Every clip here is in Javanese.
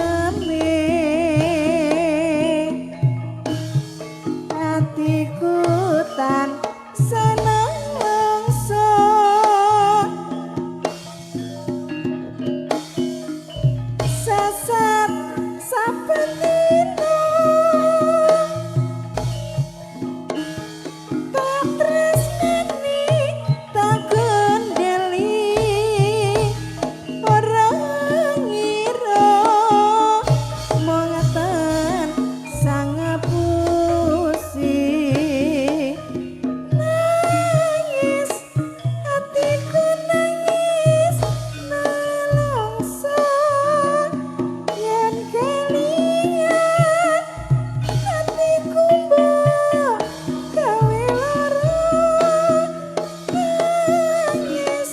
daleme atiku tan seneng mangsa sesat saben dina tak tresnani tak kendeli ora ngira mung tan sangapusi nangis hatiku nangis nelongso yen kelingan hatiku mbok gawe lara nangis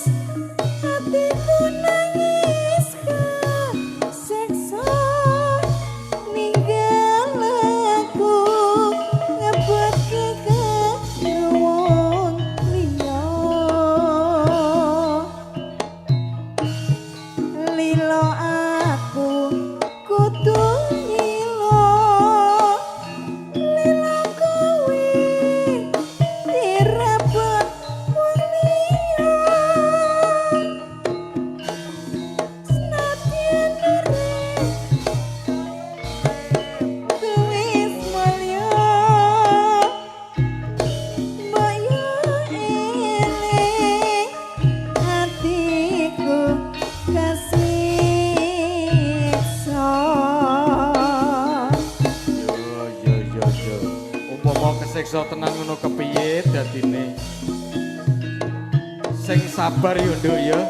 hatiku nangis kasiksa ninggal aku ngebetke karo wong liya lilo aku kudu lilo lilo kowe direbut wong liya senadyan urip wis mulya mbok yo eling atiku kasiksa. Yo yo yo yo. Upama kesiksa tenan ngono kepiye dadine? Sing sabar yo, Nduk, ya.